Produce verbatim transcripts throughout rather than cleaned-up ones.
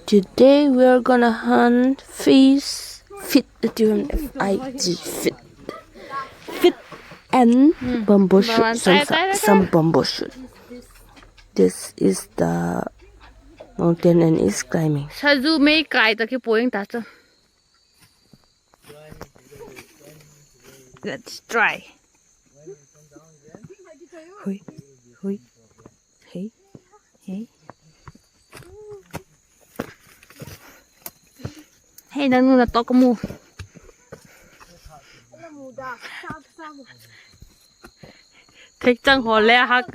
Today we are gonna hunt fish, fit, F I T, fit, fit and bamboo shoot, some, some bamboo shoot. This is the mountain and is climbing. Sazu mei kai ta ki poing ta chu. Let's try. Hui, hui. Hei, hei. Hei, nang nu na to ka mu. Thek chang hol le hak.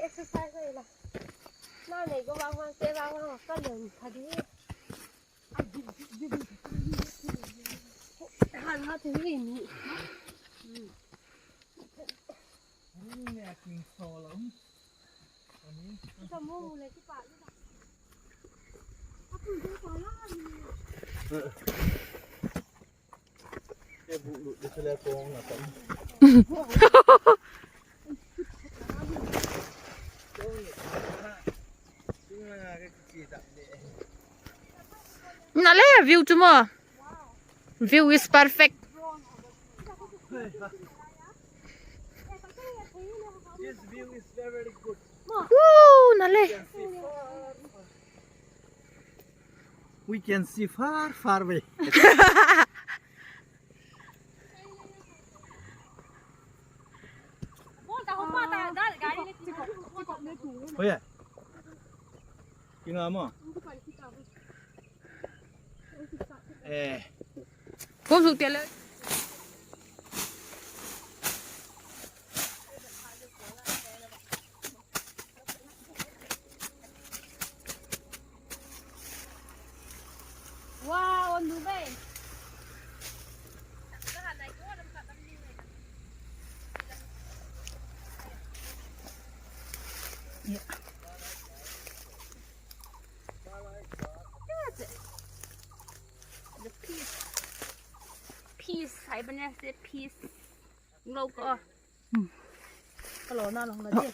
Exercise la. Na nei ko wang wang te wang wang ka leng kha di. Han ha te ni ni. Ka mu mu le ki pa. Na le view chu maw. View is perfect. This view is very, very good. Woo, na le. We can see far, far away. Hoia. Kinga maw. Eh. Kum suk tia le. Wow, on the way. The peace. Peace, I wanna say peace. Lo ko. Ka lo na long la de.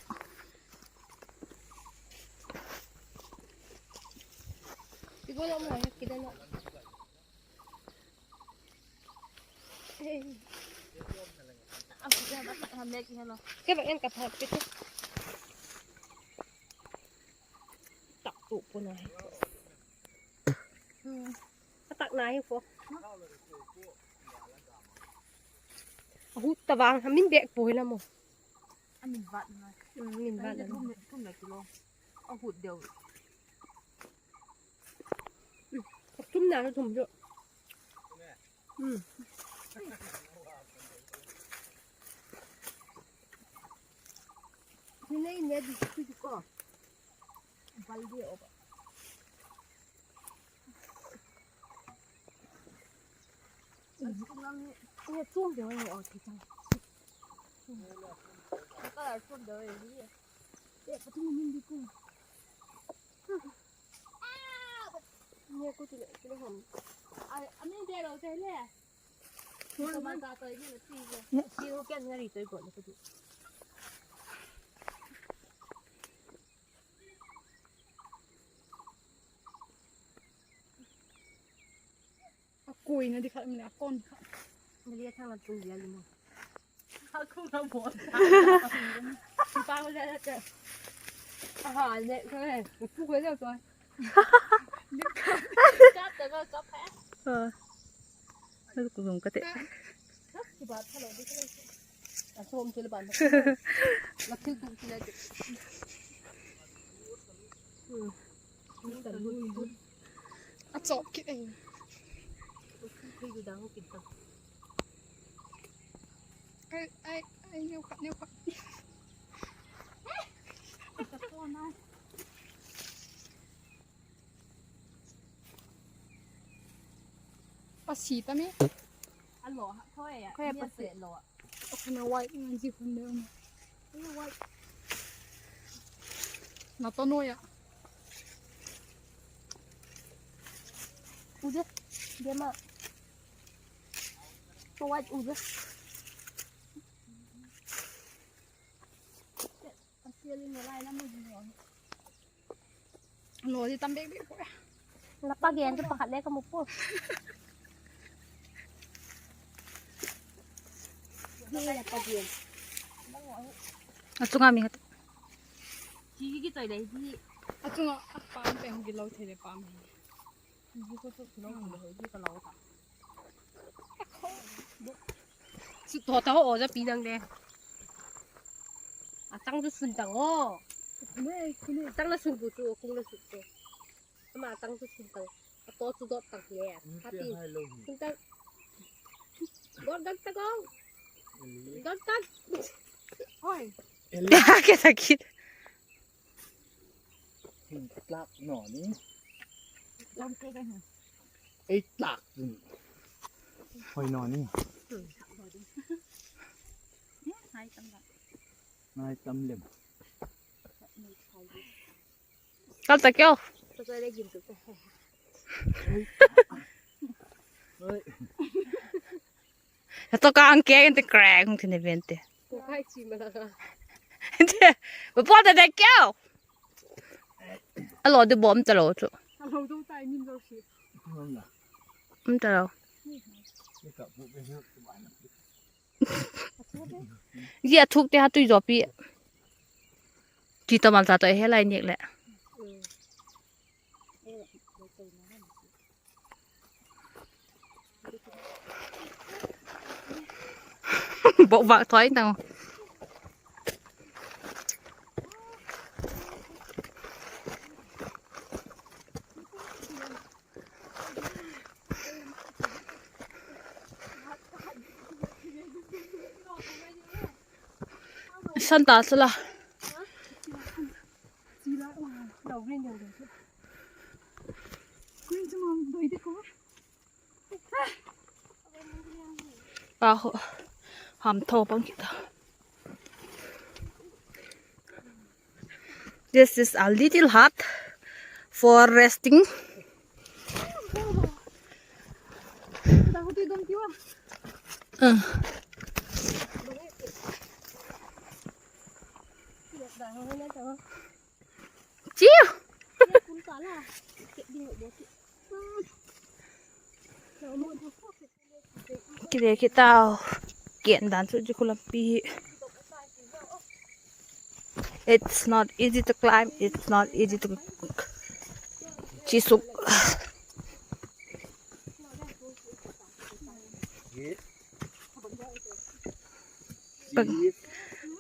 Ti ko lo mo ki da lo. Ke ba en ka thak pi. Tak tu pu na. Hmm. A tak na hi fo. A hut ta vang, a min bek pui la mo. A min vat na. Hmm, min vat na. Thum le, thum le kilo. A hut deu. Hmm. A thum na thum deu. Hmm. Ni nei ne di, di ko. Bal di o ba. Nge chuam deu a nge o ti chang. Ka la chuam deu e ni. E, ka tu min di ku. Nge ku ti le, ti le hom. Ai, a min de lo te le. Ka man ta toi ni na ti le. Ti u ken nga ri toi ko le ka tu. A kuina di khat, a kon khat. Mali a thang la tung dia li mo. A ku na mo. Ti pa ko ja ja. A ha ne ko e. Pu ko ja to. Kap ta ko kap ha. Ơ. Ơ, ku zong ka te. Kap ti ba tha lo di ko. A som ti le ban. La thil tung ti le. Hmm. A chawp kit ei. Ai, ai, ai, neu khat, neu khat. A si ta mi. A lo ha, khoi a, khoi a, mi a pa se lo. A khana white ngan ji khun de um. White. Na to noi a. U de. De ma. To wai u de. Lo di tam bek bek pua. La pa gen chu pakhat le ka mu pua. Ni la pa gen. A chunga mi khat. Chi ki toi dai di. A chunga a pam pe hung ki lo thei le pam hi. Chi ki ko chu lo thei le hoi di ka lo ta. Su tho ta ho o ja pi nang le. A tang chu sun tang o. Tang la sun bu chu kung la sun chu. Ama tang chu sun tang. A to chu dot tang le. Happy. Sun tang. Dot dot ta ko. Dot dot. Oi. Ke ta ki. Thing tlak naw ni. Lam ke ka ni. Ei tlak chun. Hoi naw ni. Ngai tam lem. Kal ta keo. Oi. Ka to ka ang ke kan te krek hung thine vente. Ko khai chi ma la ka. Ente, ba pawt ta de keo. A lo di bawm ta lo chu. A lo do tai min lo si. Um ta lo. Zia thuk te ha tui zo pi. Chi to mal cha to he lai nek le. Bok bak thoi nang. San ta sala. Aho, ham tho pang kita. This is a little hut for resting. Uh. Chiu. Kile kitau. Kian dan chu chu khu lampi hi. It's not easy to climb, it's not easy to chi suk. Bang,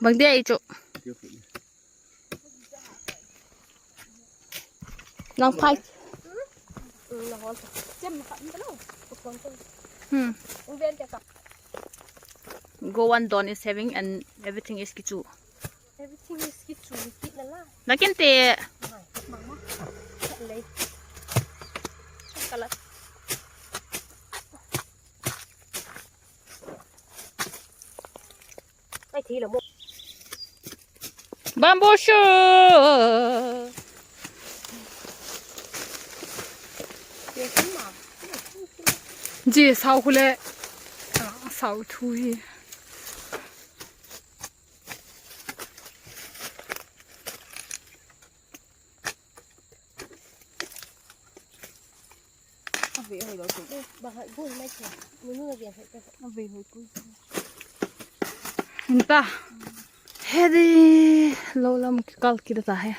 bang dia i chu. Nang phai. Hmm. Go one don is having and everything is kichu. Everything is kichu, kit na la. Nakin te. Mama. Lei. Kalat. Bamboo shoot. Ji sau khu le. Sau thu hi. Nta. Hedi. Lo lam kikal kida ta he.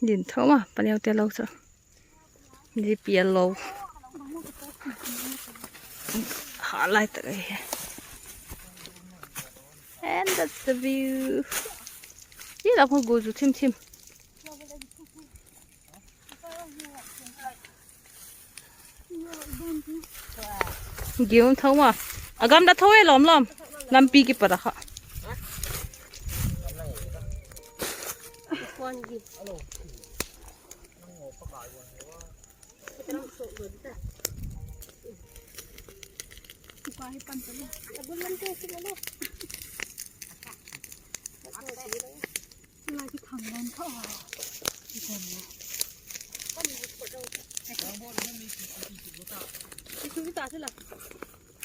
Din tho ma, paneu te lo chu. Di pial lo. Ha lai tak ahi. And that's the view. Hi la khu gu zu thim thim. Gium tho ma. A gamla tho e lawm lawm. Lampi kipat a kha.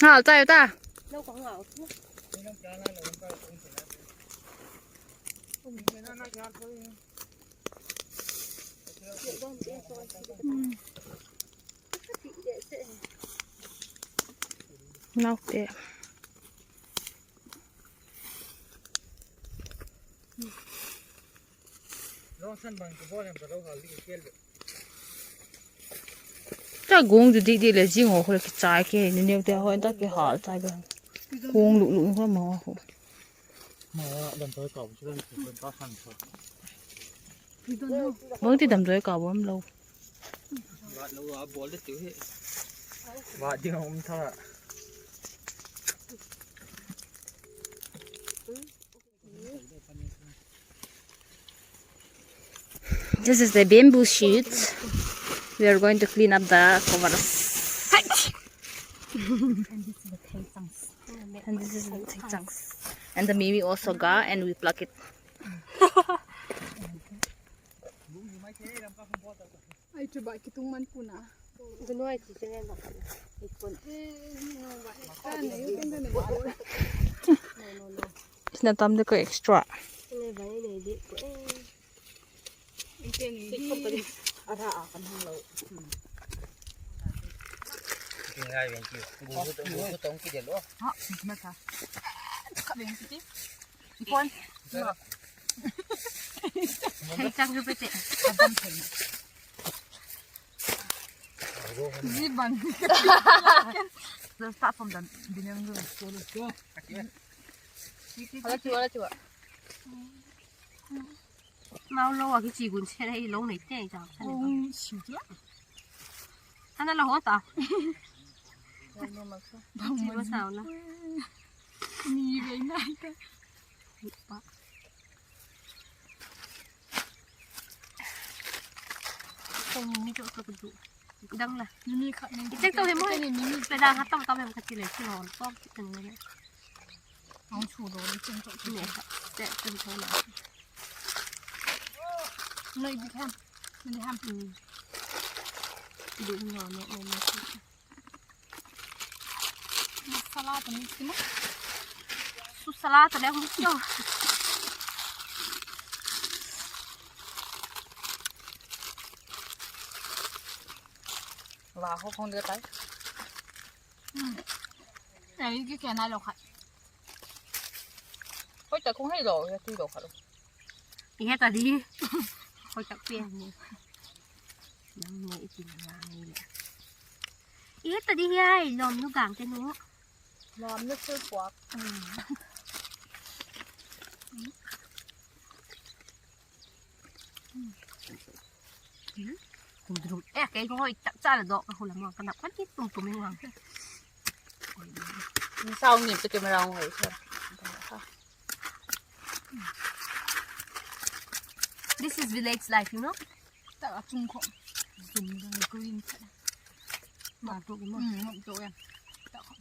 Hal chai ta. Naute. Ta gung di di di le jing o khole kichai ke ni neu te ho ta ke hal chai ke. Kung lu lu ho ma ho. Bangti damdawi ka bawm lo. Vât ding a um tha. This is the bamboo shoots. We are going to clean up the covers. And this is the thai chunks. And this is the thai chunks. And the mimi also ga and we pluck it. Ai, chu ba kitung man puna. Gunoi chi chen ba. Ikon. Sina tam de ko extra. Nei ba nei di ko. Ara a kan hang lo. Ngai ven ki. Gu gu tong ki de lo. Ha, ma ta. Ka ven ki. Ikon. Hei chang chu pete. Adam thei. Zi ban. Sa som dan binang ru. Ala chu, ala chu. Mau lo a kichi gun se ei lo nei te chang. Ong si chu. Ana la ho ta. Chi ma sao la. Ni ve nai ka. Pa. Kong mi mi chu ka du. Dang la. Mi mi khat ni. Cheng to he mo. Ni mi mi. Pe dang ha tam tam hem ka ti le chi hon pom ti kan ni. Ang chu do ni cheng to. Ni ha. Te cheng to la. Noi di ham. Ni ham. Du no no no no. Masala ta mix ma. Su sala ta le hum kio. Wa ho khong de tai. Ai ki ke nai lo kha. Hoi ta khong hei lo ya ti lo kha lo. I he ta di. Hoi tak pian ni. Nang ni i tin nang ni le. I he ta di hi ai lawm nu gang te nu. Lawm nu chu puak. Kum drum e kei ko hoi tak cha la dok ka hula mo ka nap kan ki tum tum ing wang. Ni sau ni pe camera hoi sa. This is village life, you know. Ta a chung kho. Zum dang green kha. Ma tu ki mo. Mm, ngam to ya. Ta kho.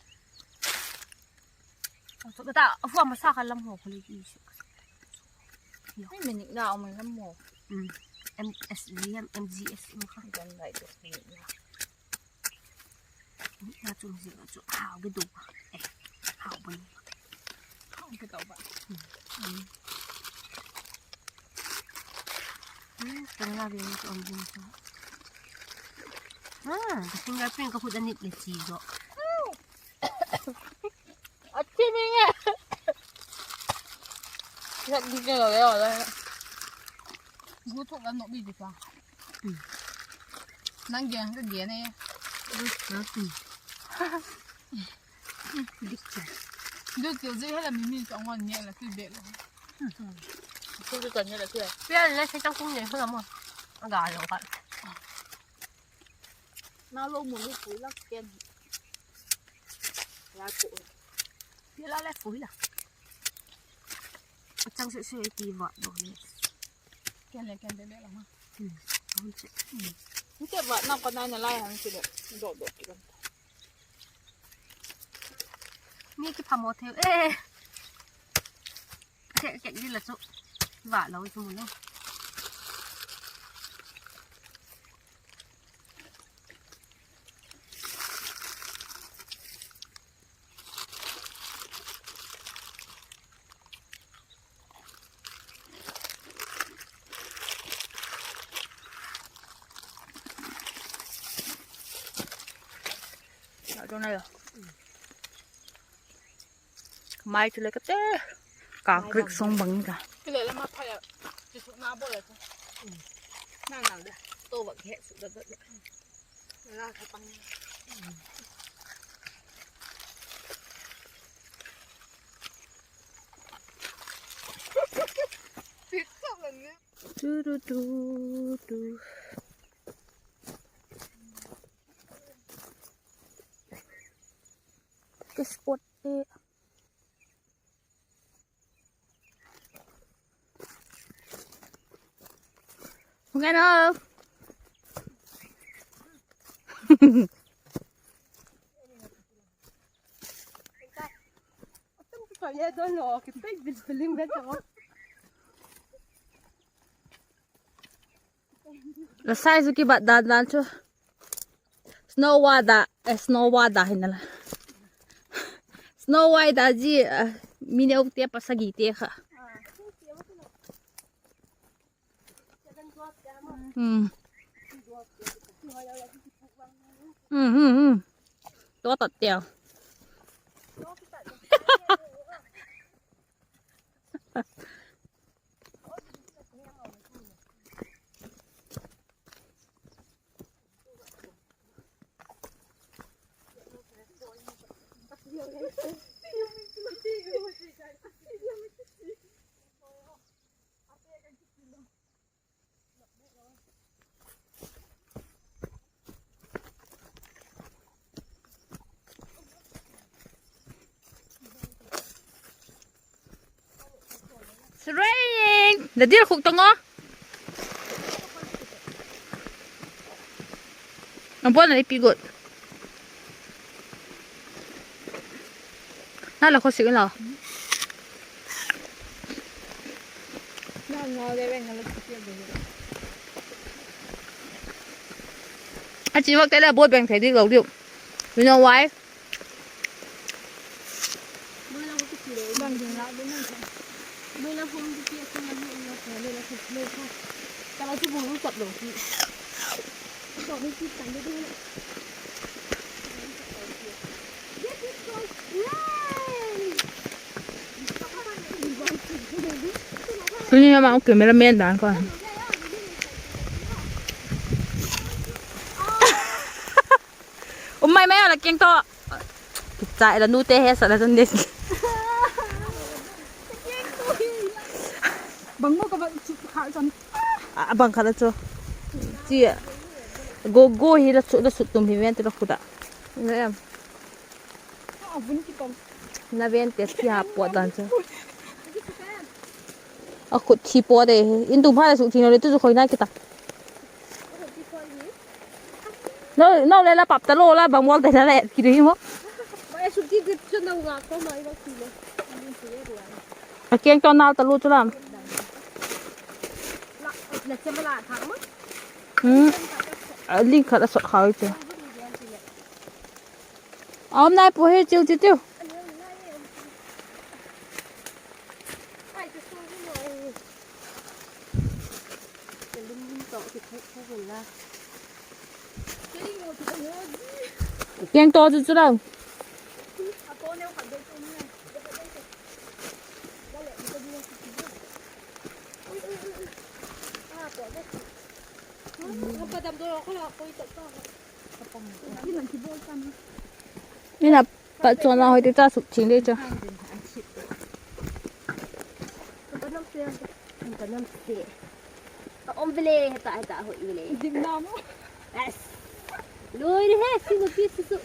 Ta a fua masa kha lam ho kho le ki si. Ni mi nik na om lam mo. Mm. M S G M, M G S mo kha. Gan lai to ni na. Ni na chung zi chu hau ki du. Eh, hau ban. Hau ki du ba. Mm. Hmm, tang la ve ni ka om ding sa. Ah, ka fingerprint ka khut a nit le chi zo. A chi mi nge. Yak di ke lo le lo. Gu thuk la no bi di ka. Hmm. Nang gen ka gen e. Hmm, hmm. Dik cha. Dik cha, zia la mi mi ka ngon nge la ti be lo. Tu tu kan ne la ti. Pia le se chang kum ne hu la mo. A ga lo ka. Na lo mo ni pu la ken. La ko. Pia la le pu la. Chang se se ti va do ni. Ken le ken be be la ma. Hmm. Hon se. Hmm. Nte va na ka nai na lai hang si le. Do do ki lam. Mi ki phamo thei e. Kek kek di la chu. Va lo chu mu lo. Mai chu le ka te. Ka krik song bang ka. Kile le ma phai a. Chi suk na bo le chu. Na na le. To va ke suk da da. La ka pang. Tu tu tu tu. Ka spot te. Hung en o. La size chu kibat dan dan chu. Snow White da, eh, Snow White da hi na la. Snow White da zi, ah, mi neute pa sagite kha. Hmm. Hmm, hmm, hmm. To tot teu. Sreng, la dil khuk tang o. Ang bon na ipi gut. Na la kho sik in la. A chi vak te la bot beng thei dik lo diu. You know why? Tuni ama cameraman dan ko. Um mai mai la keng to. Kichai la nute he sa la chun ni. Bang mo ka bang chu kha chun. A bang kha la chu. Chi a. Go go hi la chu la sut tum hi ven te la khu da. Na em. A vun ki tom. Na ven te ti ha po dan chu. A khut thi po de. In tum pha la suk thi no le tu chu khoi na ki ta. No, no le la pap ta lo la bang bol te la le ki du hi mo. A keng to nal ta lo chu lam. Hmm. A ling khat a sot kha chu. A um nai pu hi chiu chiu chiu. Keng to chu chu lo. Ina pat chuan la hoi ti ta suk thing de chu. Ka nam se. Ka om vele, heta, heta, hoi vele. Dik nam. Yes. Loi re he, si mo pi si su.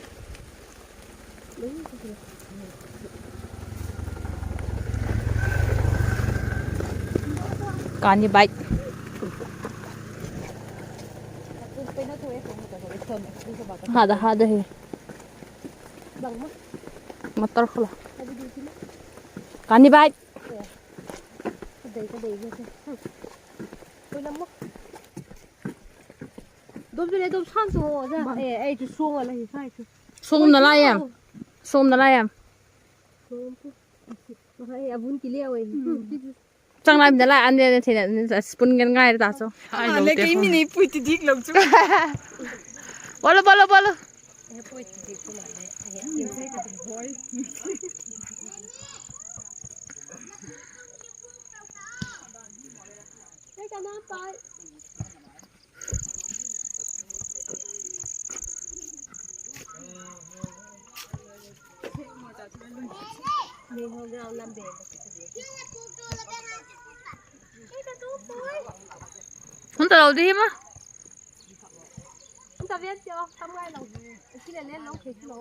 Kani bike. Hada, hada hi. Motor khala. Kani bai. Sawm na lai em? Sawm na lai em? Chang lai na lai an ne thina spoon ngen ngai ta chu. Ai lo te kei mi nei pui ti dik lo chu. Bolo, bolo, bolo. Hun ta lo di hi ma. Hun ta vian ti o, tam ngai lo. Ki le le lo, thei lo.